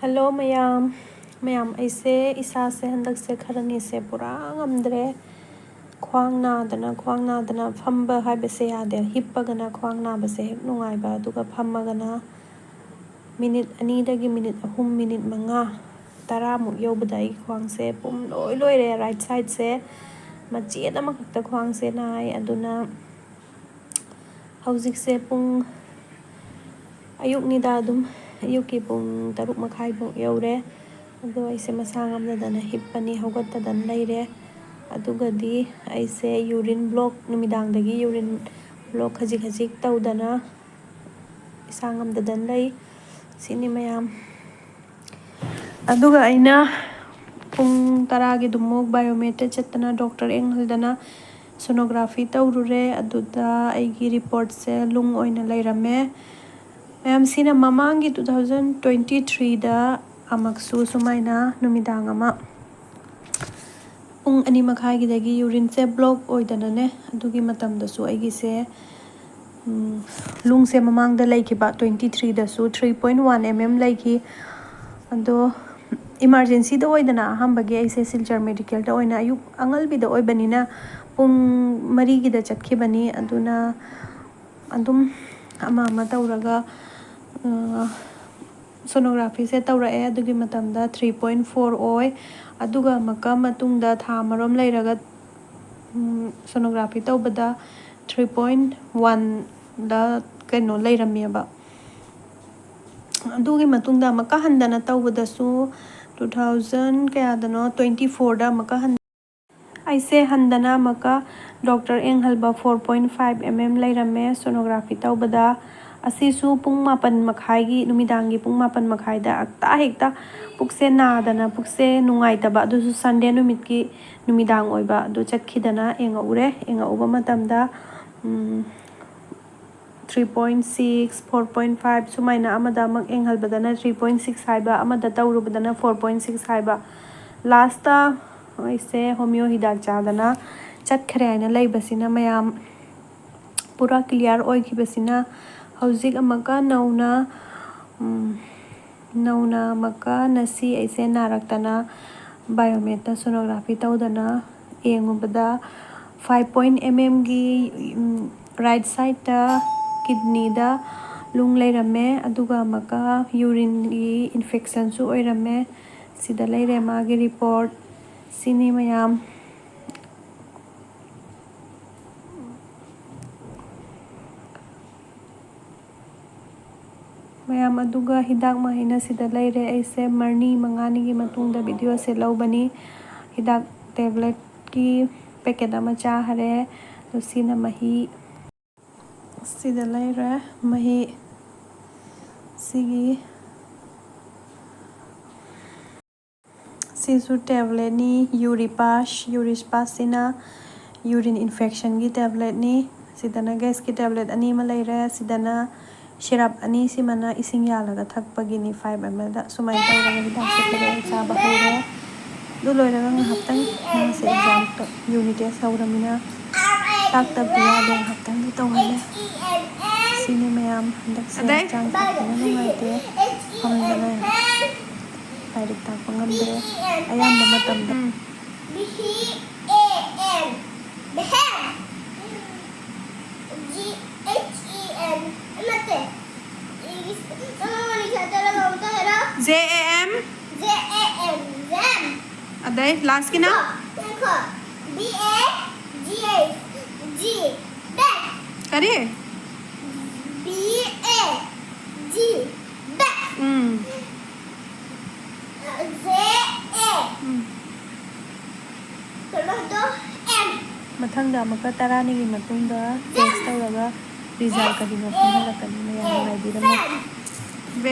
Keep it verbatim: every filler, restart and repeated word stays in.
Hello ꯃꯌꯥꯝ꯫ ꯃꯌꯥꯝ, ꯑꯩꯁꯦ ꯏꯁꯥꯁꯦ ꯍꯟꯗꯛꯁꯦ ꯈꯔꯅꯤꯁꯦ ꯄꯨꯔꯥ ꯉꯝꯗ꯭ꯔꯦ꯫ ꯈ꯭ꯋꯥꯡ ꯅꯥꯗꯅ, ꯈ꯭ꯋꯥꯡ ꯅꯥꯗꯅ ꯐꯝꯕ ꯍꯥꯏꯕꯁꯦ ꯌꯥꯗꯦ꯫ ꯍꯤꯞꯄꯒꯅ ꯈ꯭ꯋꯥꯡ ꯅꯥꯕꯁꯦ ꯍꯦꯛ ꯅꯨꯡꯉꯥꯏꯕ, ꯑꯗꯨꯒ ꯐꯝꯃꯒꯅ ꯃꯤꯅꯤꯠ ꯑꯅꯤꯗꯒꯤ ꯃꯤꯅꯤꯠ ꯑꯍꯨꯝ, ꯃꯤꯅꯤꯠ ꯃꯉꯥ, ꯇꯔꯥꯃꯨꯛ ꯌꯧꯕꯗ ꯑꯩꯒꯤ ꯈ꯭ꯋꯥꯡꯁꯦ ꯄꯨꯝ ꯂꯣꯏ ꯂꯣꯏꯔꯦ꯫ ꯔꯥꯏꯠ ꯁꯥꯏꯠꯁꯦ ꯃꯆꯦꯠ ꯑꯃꯈꯛꯇ ꯈ꯭ꯋꯥꯡꯁꯦ ꯅꯥꯏ꯫ ꯑꯗꯨꯅ ꯍꯧꯖꯤꯛꯁꯦ ꯄꯨꯡ, ꯑꯌꯨꯛꯅꯤꯗ, ꯑꯗꯨꯝ ꯑꯌꯨꯛꯀꯤ ꯄꯨꯡ ꯇꯔꯨꯛ ꯃꯈꯥꯏꯃꯨꯛ ꯌꯧꯔꯦ꯫ ꯑꯗꯣ ꯑꯩꯁꯦ ꯃꯁꯥ ꯉꯝꯗꯗꯅ ꯍꯤꯞꯄꯅꯤ, ꯍꯧꯒꯠꯇꯗꯅ ꯂꯩꯔꯦ꯫ ꯑꯗꯨꯒꯗꯤ ꯑꯩꯁꯦ ꯌꯨꯔꯤꯟ ꯕ꯭ꯂꯣꯛ, ꯅꯨꯃꯤꯗꯥꯡꯗꯒꯤ ꯌꯨꯔꯤꯟ ꯕ꯭ꯂꯣꯛ ꯈꯖꯤꯛ ꯈꯖꯤꯛ ꯇꯧꯗꯅ ꯏꯁꯥ ꯉꯝꯗꯗꯅ ꯂꯩ꯫ ꯁꯤꯅꯤ ꯃꯌꯥꯝ꯫ ꯑꯗꯨꯒ ꯑꯩꯅ ꯄꯨꯡ ꯇꯔꯥꯒꯤꯗꯨꯃꯨꯛ ꯕꯥꯏꯑꯣꯃꯦꯠꯇ ꯆꯠꯇꯅ ꯗꯣꯛꯇꯔ ꯑꯦꯡꯍꯜꯗꯅ ꯁꯣꯅꯣꯒ꯭ꯔꯥꯐꯤ ꯇꯧꯔꯨꯔꯦ꯫ ꯑꯗꯨꯗ ꯑꯩꯒꯤ ꯔꯤꯄꯣꯔꯠꯁꯦ ꯂꯨꯡ ꯑꯣꯏꯅ ꯂꯩꯔꯝꯃꯦ꯫ ꯃꯌꯥꯝ, ꯁꯤꯅ ꯃꯃꯥꯡꯒꯤ ꯇꯨ ꯊꯥꯎꯖꯟ ꯇ꯭ꯋꯦꯟꯇꯤ ꯊ꯭ꯔꯤꯗ ꯑꯃꯛꯁꯨ ꯁꯨꯃꯥꯏꯅ ꯅꯨꯃꯤꯗꯥꯡ ꯑꯃ ꯄꯨꯡ ꯑꯅꯤ ꯃꯈꯥꯏꯒꯤꯗꯒꯤ ꯌꯨꯔꯤꯟꯁꯦ ꯕ꯭ꯂꯣꯛ ꯑꯣꯏꯗꯅꯅꯦ, ꯑꯗꯨꯒꯤ ꯃꯇꯝꯗꯁꯨ ꯑꯩꯒꯤꯁꯦ, ꯎꯝ, ꯂꯨꯡꯁꯦ ꯃꯃꯥꯡꯗ ꯂꯩꯈꯤꯕ ꯇ꯭ꯋꯦꯟꯇꯤ ꯊ꯭ꯔꯤꯗꯁꯨ three point one M M ꯂꯩꯈꯤ꯫ ꯑꯗꯣ ꯏꯃꯥꯔꯖꯦꯟꯁꯤꯗ ꯑꯣꯏꯗꯅ ꯑꯍꯥꯟꯕꯒꯤ ꯑꯩꯁꯦ ꯁꯤꯜꯆꯔ ꯃꯦꯗꯤꯀꯦꯜꯗ ꯑꯣꯏꯅ ꯑꯌꯨꯛ ꯑꯉꯜꯕꯤꯗ ꯑꯣꯏꯕꯅꯤꯅ ꯄꯨꯡ ꯃꯔꯤꯒꯤꯗ ꯆꯠꯈꯤꯕꯅꯤ꯫ ꯑꯗꯨꯅ ꯑꯗꯨꯝ ꯑꯃ ꯑꯃ ꯇꯧꯔꯒ, ꯑ, ꯁꯣꯅꯣꯒ꯭ꯔꯥꯐꯤꯁꯦ ꯇꯧꯔꯛꯑꯦ꯫ ꯑꯗꯨꯒꯤ ꯃꯇꯝꯗ ꯊ꯭ꯔꯤ ꯄꯣꯏꯟ ꯐꯣꯔ ꯑꯣꯏ꯫ ꯑꯗꯨꯒ ꯑꯃꯨꯛꯀ ꯃꯇꯨꯡꯗ ꯊꯥ ꯑꯃꯔꯣꯝ ꯂꯩꯔꯒ, ꯎꯝ, ꯁꯣꯅꯣꯒ꯭ꯔꯥꯐꯤ ꯇꯧꯕꯗ ꯊ꯭ꯔꯤ ꯄꯣꯏꯟ ꯋꯥꯟꯗ ꯀꯩꯅꯣ ꯂꯩꯔꯝꯃꯦꯕ꯫ ꯑꯗꯨꯒꯤ ꯃꯇꯨꯡꯗ ꯑꯃꯨꯛꯀ ꯍꯟꯗꯅ ꯇꯧꯕꯗꯁꯨ ꯇꯨ ꯊꯥꯎꯖꯟ ꯀꯌꯥꯗꯅꯣ, ꯇ꯭ꯋꯦꯟꯇꯤ ꯐꯣꯔꯗ ꯑꯃꯨꯛꯀ ꯍꯟ-, ꯑꯩꯁꯦ ꯍꯟꯗꯅ ꯑꯃꯨꯛꯀ ꯗꯣꯛꯇꯔ ꯑꯦꯡꯍꯜꯕ four point five M M ꯂꯩꯔꯝꯃꯦ ꯁꯣꯅꯣꯒ꯭ꯔꯥꯐꯤ ꯇꯧꯕꯗ꯫ ꯑꯁꯤꯁꯨ ꯄꯨꯡ ꯃꯥꯄꯟ ꯃꯈꯥꯏꯒꯤ, ꯅꯨꯃꯤꯗꯥꯡꯒꯤ ꯄꯨꯡ ꯃꯥꯄꯟ ꯃꯈꯥꯏꯗ ꯍꯦꯛꯇ, ꯍꯦꯛꯇ ꯄꯨꯛꯁꯦ ꯅꯥꯗꯅ, ꯄꯨꯛꯁꯦ ꯅꯨꯡꯉꯥꯏꯇꯕ, ꯑꯗꯨꯁꯨ ꯁꯟꯗꯦ ꯅꯨꯃꯤꯠꯀꯤ ꯅꯨꯃꯤꯗꯥꯡ ꯑꯣꯏꯕ, ꯑꯗꯨ ꯆꯠꯈꯤꯗꯅ ꯌꯦꯡꯉꯛꯎꯔꯦ꯫ ꯌꯦꯡꯉꯛꯎꯕ ꯃꯇꯝꯗ, ꯎꯝ, three point six, four point five ꯁꯨꯃꯥꯏꯅ, ꯑꯃꯗ ꯑꯃꯨꯛ ꯌꯦꯡꯍꯜꯕꯗꯅ ꯊ꯭ꯔꯤ ꯄꯣꯏꯟ ꯁꯤꯛꯁ ꯍꯥꯏꯕ, ꯑꯃꯗ ꯇꯧꯔꯨꯕꯗꯅ ꯐꯣꯔ ꯄꯣꯏꯟ ꯁꯤꯛꯁ ꯍꯥꯏꯕ꯫ ꯂꯥꯁꯇ ꯑꯩꯁꯦ ꯍꯣꯃꯤꯌꯣ ꯍꯤꯗꯥꯛ ꯆꯥꯗꯅ ꯆꯠꯈ꯭ꯔꯦ ꯍꯥꯏꯅ ꯂꯩꯕꯁꯤꯅ ꯃꯌꯥꯝ ꯄꯨꯔꯥ ꯀ꯭ꯂꯤꯌꯥꯔ ꯑꯣꯏꯈꯤꯕꯁꯤꯅ ꯍꯧꯖꯤꯛ ꯑꯃꯨꯛꯀ ꯅꯧꯅ, ꯎꯝ, ꯅꯧꯅ ꯑꯃꯨꯛꯀ ꯉꯁꯤ ꯑꯩꯁꯦ ꯅꯥꯔꯛꯇꯅ ꯕꯥꯏꯑꯣꯃꯦꯠꯇ ꯁꯣꯅꯣꯒ꯭ꯔꯥꯐꯤ ꯇꯧꯗꯅ ꯌꯦꯡꯉꯨꯕꯗ, ꯐꯥꯏꯚ ꯄꯣꯏꯟ ꯑꯦꯝ ꯑꯦꯝꯒꯤ ꯔꯥꯏꯠ ꯁꯥꯏꯠꯇ ꯀꯤꯗꯅꯤꯗ ꯂꯨꯡ ꯂꯩꯔꯝꯃꯦ, ꯑꯗꯨꯒ ꯑꯃꯨꯛꯀ ꯌꯨꯔꯤꯟꯒꯤ ꯏꯟꯐꯦꯛꯁꯟꯁꯨ ꯑꯣꯏꯔꯝꯃꯦ꯫ ꯁꯤꯗ ꯂꯩꯔꯦ ꯃꯥꯒꯤ ꯔꯤꯄꯣꯔꯠ꯫ ꯁꯤꯅꯤ ꯃꯌꯥꯝ꯫ ꯃꯌꯥꯝ, ꯑꯗꯨꯒ ꯍꯤꯗꯥꯛ ꯃꯍꯩꯅ ꯁꯤꯗ ꯂꯩꯔꯦ꯫ ꯑꯩꯁꯦ ꯃꯔꯅꯤ ꯃꯉꯥꯅꯤꯒꯤ ꯃꯇꯨꯡꯗ ꯚꯤꯗꯤꯑꯣꯁꯦ ꯂꯧꯕꯅꯤ꯫ ꯍꯤꯗꯥꯛ ꯇꯦꯕ꯭ꯂꯦꯠꯀꯤ ꯄꯦꯀꯦꯠ ꯑꯃ ꯆꯥꯈꯔꯦ꯫ ꯑꯗꯣ ꯁꯤꯅ ꯃꯍꯤ꯫ ꯁꯤꯗ ꯂꯩꯔꯦ ꯃꯍꯤ꯫ ꯁꯤꯒꯤ ꯁꯤꯁꯨ ꯇꯦꯕ꯭ꯂꯦꯠꯅꯤ, ꯌꯨꯔꯤꯄꯥꯁ꯫ ꯌꯨꯔꯤꯄꯥꯁꯁꯤꯅ ꯌꯨꯔꯤꯟ ꯏꯟꯐꯦꯛꯁꯟꯒꯤ ꯇꯦꯕ꯭ꯂꯦꯠꯅꯤ꯫ ꯁꯤꯗꯅ ꯒꯦꯁꯀꯤ ꯇꯦꯕ꯭ꯂꯦꯠ ꯑꯅꯤ ꯑꯃ ꯂꯩꯔꯦ꯫ ꯁꯤꯗꯅ ꯁꯤꯔꯞ ꯑꯅꯤ, ꯁꯤꯃꯅ ꯏꯁꯤꯡ ꯌꯥꯜꯂꯒ ꯊꯛꯄꯒꯤꯅꯤ, ꯐꯥꯏꯚ ꯑꯦꯝ ꯑꯦꯜꯗ꯫ ꯁꯨꯃꯥꯏꯅ ꯇꯧꯔꯒ ꯍꯤꯗꯥꯛꯁꯦ ꯐꯖꯅ ꯆꯥꯕ ꯍꯧꯔꯦ꯫ ꯑꯗꯨ ꯂꯣꯏꯔꯒ ꯉꯥꯏꯍꯥꯛꯇꯪ ꯃꯥꯁꯦ ꯑꯦꯛꯖꯥꯝ ꯌꯨꯅꯤꯠ ꯇꯦꯁ ꯍꯧꯔꯃꯤꯅ ꯇꯥꯛꯇꯕꯗꯤ ꯌꯥꯗꯦ, ꯉꯥꯏꯍꯥꯛꯇꯪꯗꯤ ꯇꯧꯍꯜꯂꯦ꯫ ꯁꯤꯅꯤ ꯃꯌꯥꯝ, ꯍꯟꯗꯛꯁꯦ ꯑꯗꯩ? ꯍꯛꯆꯥꯡ ꯁꯥꯊꯤꯅ ꯅꯨꯡꯉꯥꯏꯇꯦ꯫ ꯐꯝꯗꯅ ꯂꯥꯏꯔꯤꯛ ꯇꯥꯛꯄ ꯉꯝꯗ꯭ꯔꯦ ꯑꯌꯥꯝꯕ ꯃꯇꯝꯗ꯫ ꯎꯝ꯫ B H A M. Behem. G H E M. ꯅꯠꯇꯦ꯫ ꯏꯪꯂꯤꯁ ꯅꯪ ꯋꯥꯔꯤ ꯁꯥꯖꯔꯒ ꯑꯝꯇ ꯍꯥꯏꯔꯣ꯫ J A M. J A M. Jam. ꯑꯗꯩ ꯂꯥꯁꯀꯤꯅ? ꯉꯥꯏꯈꯣ, ꯉꯥꯏꯈꯣ꯫ B A G H. G. Bag. ꯀꯔꯤ? B A G. Bag. Um. J A. ꯎꯝ꯫ ꯀꯩꯅꯣꯗꯣ, M. ꯃꯊꯪꯗ ꯑꯃꯨꯛꯀ ꯇꯔꯥꯅꯤꯒꯤ ꯃꯇꯨꯡꯗ ꯇꯦꯁ ꯇꯧꯔꯒ ꯔꯤꯖꯜ ꯀꯔꯤꯅꯣ ꯈꯪꯍꯜꯂꯛꯀꯅꯤ꯫ ꯃꯌꯥꯝ ꯉꯥꯏꯕꯤꯔꯝꯃꯣ꯫ Fan.